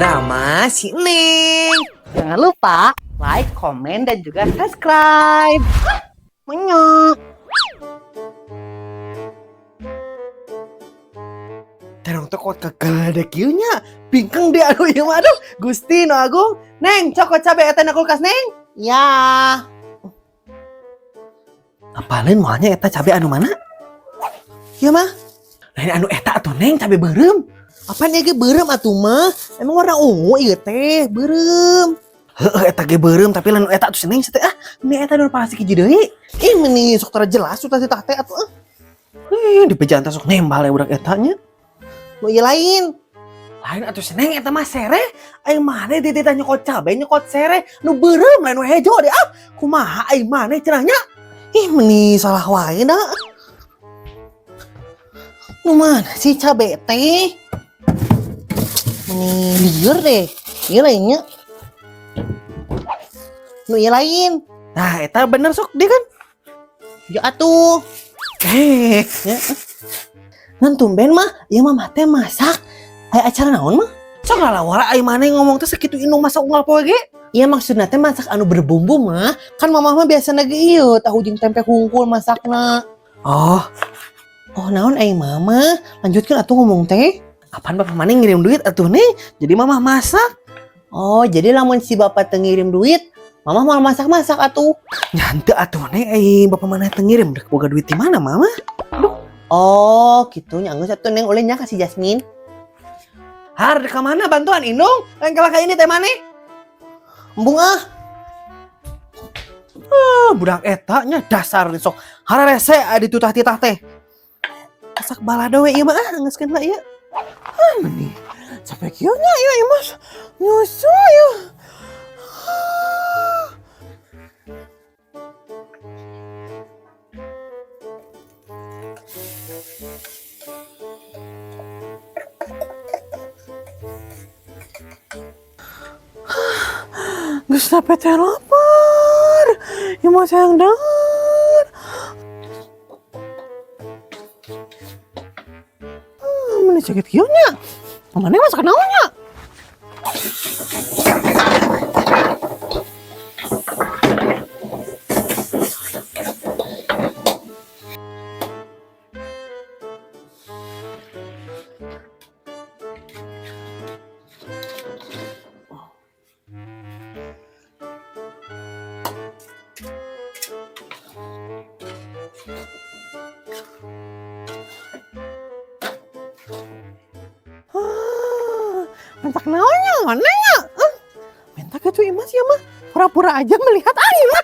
Drama si Neng. Jangan lupa like, komen, dan juga subscribe. Menyok. Terong teh kok kagak kieu nya. Bingkeng deh aduh ieu mah aduh. Gusti nu agung. Neng, cokot cabe eta na kulkas, Neng. Ya. Apalin moalnya eta cabe anu mana? Ieu mah. Lain anu eta atuh Neng, cabe beureum. Apaan ieu ge beureum atuh mah? Emang warna ungu ieu teh, beureum. Heeh, eta ge beureum tapi lain eta atuh si Neng teh ah. Ini eta nu plastik hiji deui. Ih, meni sok tara jelas sudah titah teh atuh ah. Ih, di bejaan teh sok nembal ya budak eta nya. Nu ieu lain. Lain atuh si Neng eta mah sereh. Aing maneh dititah nyokot cabe nyokot sereh nu beureum lain nu hejo deh ah. Kumaha aing maneh cenah nya? Ih, meni salah wae da. Nu mana sih cabe teh? Meni lieur deh. Ieu lainnya. Nu ieu lain. Nah, eta bener sok dia kan. Ya atuh. Eh, Ya. Ngan tumben mah, ieu mah teh masak. Aya acara naon mah? Sok lalawara aing maneh ngomong teh sakitu indung masak unggal poe ge. Iya maksudna teh masak anu berbumbu mah. Kan mamah mah biasa ge ieu tahu jeung tempe hungkul masakna. Oh, Oh naon ai mama? Lanjutkeun atuh ngomong teh. Apaan bapak maneh ngirim duit atuh nih? Jadi mamah masak. Oh, jadi lamun si bapak teu ngirim duit, mama mau masak-masak atuh. Nya henteu atuh nih, ai bapak maneh teu ngirim dek boga duit di mana mama? Aduh. Oh, gitu nya geus atuh Neng ulin nya ka si Jasmine. Har ka mana bantuan indung? Lain kalah ka ini teh maneh. Embung ah. Ah, budak eta nya dasar sok hararese adi tutah-titah teh. Masak balado we ieu mah ah, geuskeun lah ieu. Ah, meni capek kieu nya ieu ieu mas. Nyusu ieu. Geus sampe teh lapar. Ieu mah sayang dahar. Meni sakit kieu nya. Mana masak naon nya? Masak naonnya, mana nya? Minta ke cuy Imas ya mah. Pura-pura aja melihat aing mah.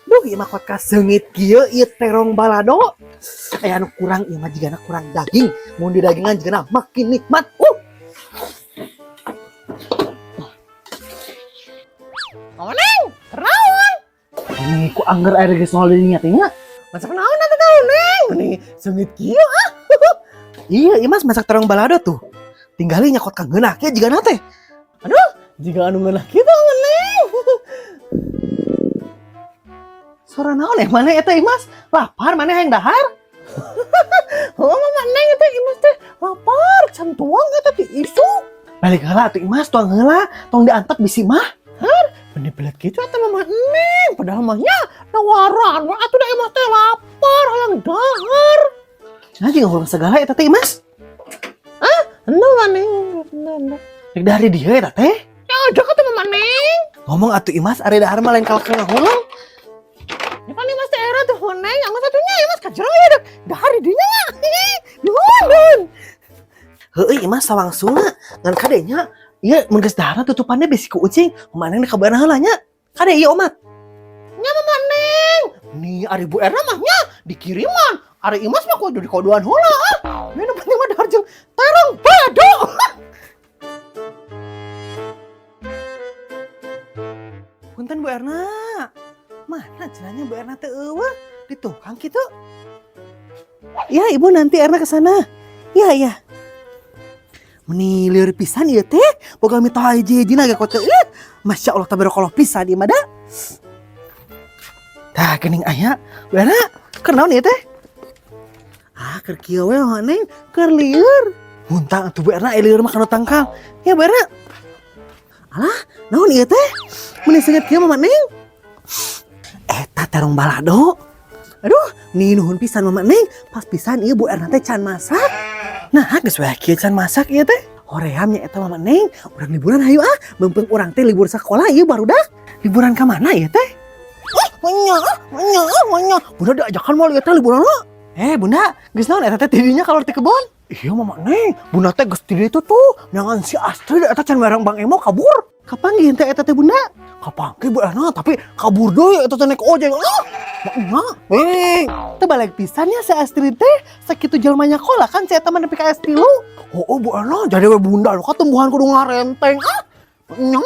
Duh, ieu mah kot kaseungit kieu ieu terong balado. Aya anu kurang ieu mah jigana kurang daging. Mun di dagingan jigana makin nikmat. Mama Neng, kenaon? Ini ku angger air geus nol di nya teh nya. Masak naon atuh tahu Neng? Meni seungit kieu ah. Iya, Imas masak terong balado tuh. Tinggali nyakot ka ngeunah kieu jigana teh. Aduh, jiga anu ngeunah kieu teh Neng. Suara naon eh mana eta Imas? Lapar mana hayang dahar? Oh, mama Neng eta Imas teh lapar, can tuang eta ti isuk. Balik heula atuh Imas, tuang heula, tong diantep bisi mah. Har, bener belet kitu eta mama Neng, padahal mah nya nawaran we atuh da Imas teh lapar hayang dahar. Nah, jeung ngahuleng segala eta teh Imas. Ah, henteu mah Neng, henteu. Rek dahar di dieu eta teh? Ya ada kata mama Neng. Ngomong atuh Imas, ari dahar mah lain kalak ngahuleng. Ya kan Imas teh era tuh Neng, yang satunya Imas ka jero ya dek. Dahar di dinya nya. Nuhun. Heueuh Imas sawangsuna ngan kade nya ieu mun geus dahar tutupannya bisi ku ucing, mama Neng kabaran heula nya. Kade ieu omat. Nya mama Neng. Nih ari Bu Erna mah nya dikiriman. Ari Imas mah kudu dikodoan heula ah. Ini penting mah dahar jeung terong balado. Punten Bu Erna. Mana cenahnya Bu Erna teh eueuh di tukang kitu. Ya ibu nanti Erna ke sana. Iya iya. Meni lieur pisan ieu teh. Boga mitoha hiji-hijina ge kote. Ih, Masya Allah tabarakallah pisan ieu mah da. Tah geuning aya. Bu Erna, keur naon ieu teh? Ah, keur kieu we mah Neng, keur lieur. Muntang atuh Bu Erna, lieur mah kana tangkal. Ya Bu Erna. Alah, naon ieu teh? Meni seungit kieu, Mama Neng. Eta terong balado. Aduh, nih nuhun pisan, Mama Neng. Pas pisan ieu Bu Erna teh can masak. Nah, geus we kieu can masak ieu teh. Hoream nya eta, Mama Neng. Urang liburan hayu ah. Mumpung urang teh libur sekolah ieu, barudak. Liburan ka mana ieu teh? Ah, menya, menya, menya. Bunda diajakan mau lihat liburan lo. Eh, Bunda, geus naon eta teh tidinya kalau di kebon? Iya, Mama Neng, Bunda teh geus ti ditu tuh, neangan si Astrid eta can bareng Bang Emo kabur. Kapan teh eta teh, Bunda? Kapanggih Bu Erna, tapi kabur deui eta teh naik ojek. Ah, maknya, eh. Teu balik pisan ya si Astrid teh, sakitu jelema nyakola kan si eta mah nepi ka S3. Oh, Bu Erna, jadi we Bunda lu katumbuhan kudu ngarenteng. Ah, nyong.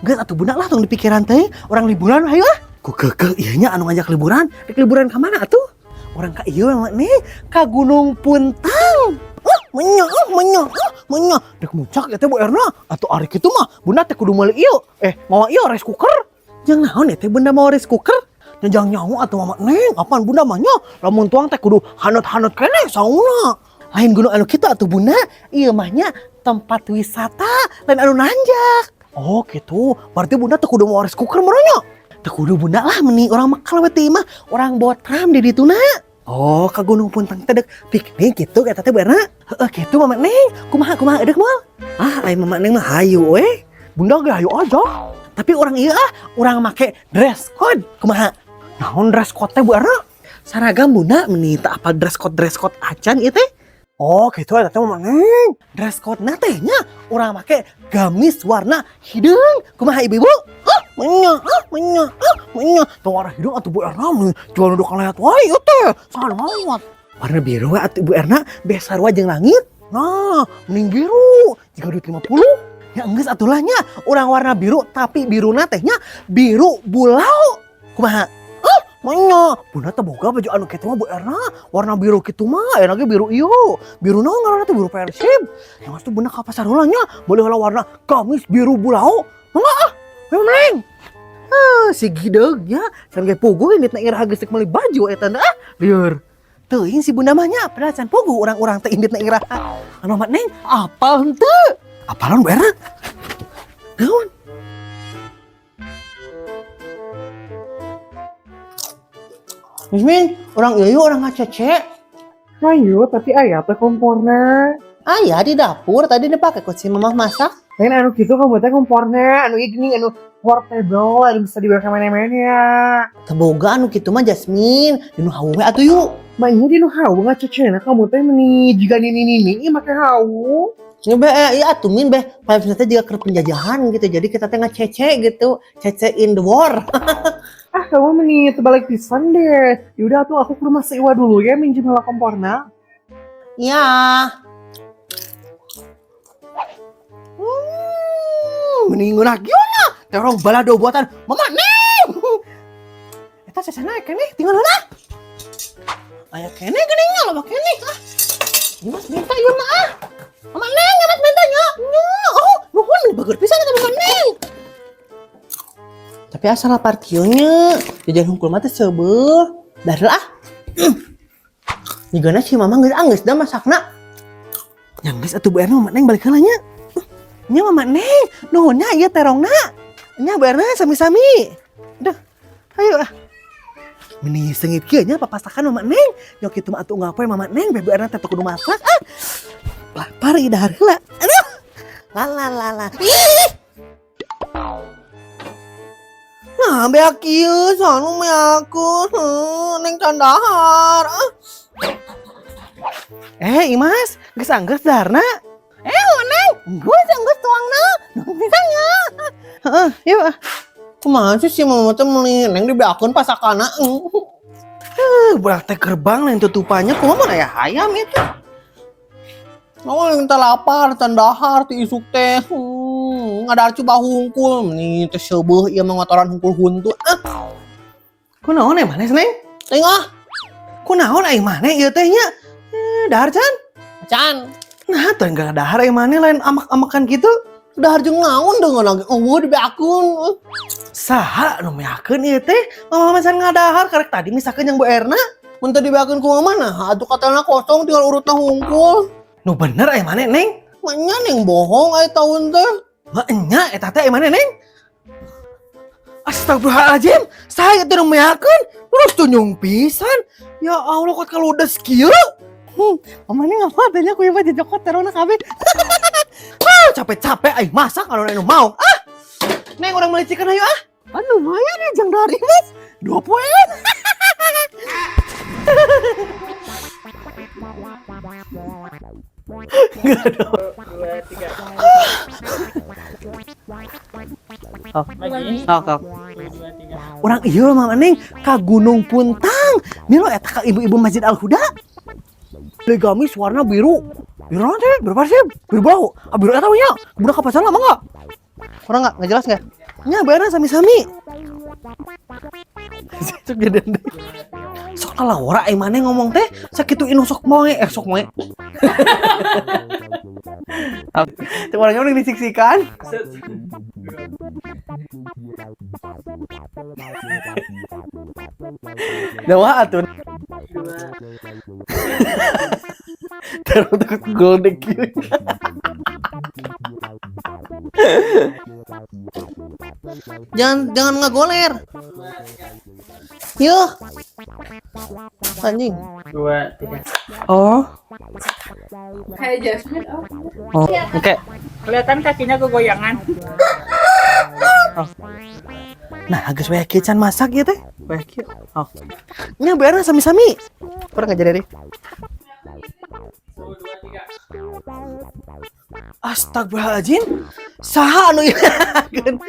Geus atuh, Bunda lah, tong dipikiran teh, urang liburan hayu ah. Ku keukeuh ieu nya anu ngajak liburan, rek liburan ka mana atuh? Urang ka ieu mah nih, ka Gunung Puntang. Ah, menya, ah, menya, ah, menya. Dek muncak ya teh, Bu Erna, atuh ari kitu mah Bunda teh kudu meuli ieu. Eh, mawa ieu rice cooker. Jang naon ya teh Bunda mawa rice cooker? Nya jang nyaho atuh, Mama Neng, apaan Bunda mah nya lamun tuang teh kudu haneut-haneut keneh sauna. Lain gunung anu kitu atuh, Bunda, ieu mah nya tempat wisata, lain anu nanjak. Oh gitu, berarti Bunda teh kudu mawa rice cooker meureun nya. Teu kudu, Bunda lah, meni urang mekal we teh mah, urang botram di dituna. Oh, ke Gunung Puntang teh dek piknik gitu eta teh, Bu Erna? Heeh kitu, Mama Neng. Kumaha kumaha, edek moal? Ah, ai Mama Neng mah hayu we. Bunda ge hayu aja. Tapi urang ieu ah, urang make dress code. Kumaha? Naon dress code teh, Bu Erna? Seragam, Bunda, meni teu apa dress code acan ieu teh. Oh gitu eta teh, Mama Neng. Dress code na teh nya urang make gamis warna hideung. Kumaha, ibu-ibu? Ah, menya, ah, menya, ah, menya. Tong warna hideung atuh, Bu Erna, meni jual nu kalehat wae ieu teh. Saha mawat. Warna biru we atuh, Ibu Erna, beh sarua jeung langit. Nah, mending biru. Jiga duit 50. Ya enggeus atuh lah nya, urang warna biru tapi biruna teh nya biru bulau. Kumaha? Ah, menya. Bunda teh boga baju anu kitu mah, Bu Erna. Warna biru kitu mah, aya lagi biru ieu. Biru naon ngaranna teh, biru Persib. Yang tuh Bunda ka pasar heula nya, meuli heula warna gamis biru bulau. Mangga ah. Mending. Ah, si gideug nya, can ge puguh inditna iraha geus meuli baju eta ah, lieur. Teuing si Bunda mah nya, padahal can puguh urang-urang teh inditna iraha. Anu Mama Neng, apal henteu? Apalan, Bu Erna? Naon? Yasmin, urang ieu yuk, urang ngacece. Hayu, tapi aya teh komporna? Aya di dapur, tadi dipakai ku si Mamah masak. Lain anu kitu kamu teh komporna, anu ieu gini, anu portable, anu bisa dibawa kemana-mana ya. Teu boga anu kitu mah, Jasmine, di nu hawu we atuh yuk. Mainnya di nu hawu ngacecena kamu teh meni jiga nini nini ieu make hawu. Ya be, iya atuh Min beh, vibes teh juga keur penjajahan gitu. Jadi kita teh ngacece gitu, cece in the war. Ah, kamu meni terbalik pisan deh. Yaudah tuh aku ke rumah si Iwa dulu ya, minjem heula komporna. Ya. Mending ngeunah gimana? Terong balado buatan Mama Neng. Eta sesana keneh tinggal heula. Aya keneh geuning nya, loba keneh ah. Mas minta ieu mah ah. Mama Neng, Mas minta nya. Nya, oh, nuhun bager pisan eta Mama Neng. Tapi asal lapar kieu nya, jajan hungkul mah teh seubeuh. Dah ah. Nyigana si Mama geus anggeus da masakna. Nya geus atuh, Bu Erna, Mama Neng balik heula nya. Nya Mama Neng, nuhun nya ieu terongna. Nya Bu Erna, sami-sami. Duh, ayo ah. Meni seungit kieu nya papasakan Mama Neng. Nya kitu mah atuh unggal poe Mama Neng beh Bu Erna teh kudu masak ah. Lapar ieu dahar heula. Aduh. La la la la. Ih. Nah, beak kieu sanu meakeun, heuh, Neng can dahar. Ah. Eh, Imas, geus anggeus daharna? Eh, Neng, geus anggeus tuangna. Nuhun pisan nya. Heeh, yuk ah. Kumaha sih si Mama teh meuli Neng dibeakeun pasakana. Eh, budak teh gerbang lain tutupannya, kumaha mun aya hayam itu. Mau yang teh lapar, can dahar ti isuk teh. Ngadahar coba hungkul. Nih teh seubeuh ieu mah ngotoran hungkul huntu. Ah, Kunaon eh maneh, Neng? Teuing ah. Kunaon aing maneh ieu teh nya? Eh, dahar can? Can. Nah, teh enggak dahar aing maneh lain amak-amakan gitu. Dahar jeung naon dengan lagi eueuh dibeakeun. Saha nu meakeun ieu teh? Mama mah can ngadahar karek tadi misalkan yang Bu Erna. Mun teu dibeakeun ku mama nah, atuh katelna kosong tinggal urutna hungkul. Nu bener aing maneh, Neng? Manya Neng bohong ai taun teh. Nya eta teh mana, Neng? Astagfirullahaladzim, saya itu nu meakeun, terus tunjung pisan. Ya Allah, kok kaludes kieu? Mama ini ngapa tanya ku ieu mah jejokot terona kabeh. Ah, capek-capek aing masak kalau anu mau. Ah. Neng, urang meuli chicken ayo ah. Kan lumayan ya jang dari Mas. 2 poin. Enggak ada. 2, 3. Oh. Lagi. Oh, oh. 2, 3. Urang ieu Mama Neng ka Gunung Puntang. Milo eta ka ibu-ibu Masjid Al Huda. Beli gamis warna biru. Biru naon sih? Biru apa sih? Biru bau. Ah, biru eta nya. Budak ka pacar lama enggak? Kurang enggak? Nggak jelas enggak? Nya bayarna sami-sami. Cuk jadi deh. Sok lalawara ai maneh ngomong teh sakitu inu sok moe eh sok moe. Cek orangnya udah disiksikan. Jawa atuh. Terus takut goldek kieu. Jangan jangan ngegoler. Yuh. Anjing. 2, 3. Oh. Kayak Jasmine, oh. Oh, oke. Kelihatan kakinya kegoyangan. Nah, geus waya kieu can masak ieu teh. Waya kieu. Oh. Nya bayarna sami-sami. Kurang nggak jadi deh. 1, 2, 3. Astagfirullahaladzim. Saha anu ieu? 2, 3.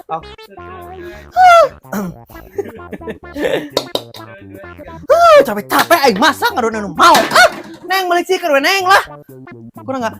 Oh. 1, 2, 3. Ah, capek-capek aing masak ngadonan anu mau. Ah, Neng meuli chicken we Neng lah. Kurang nggak?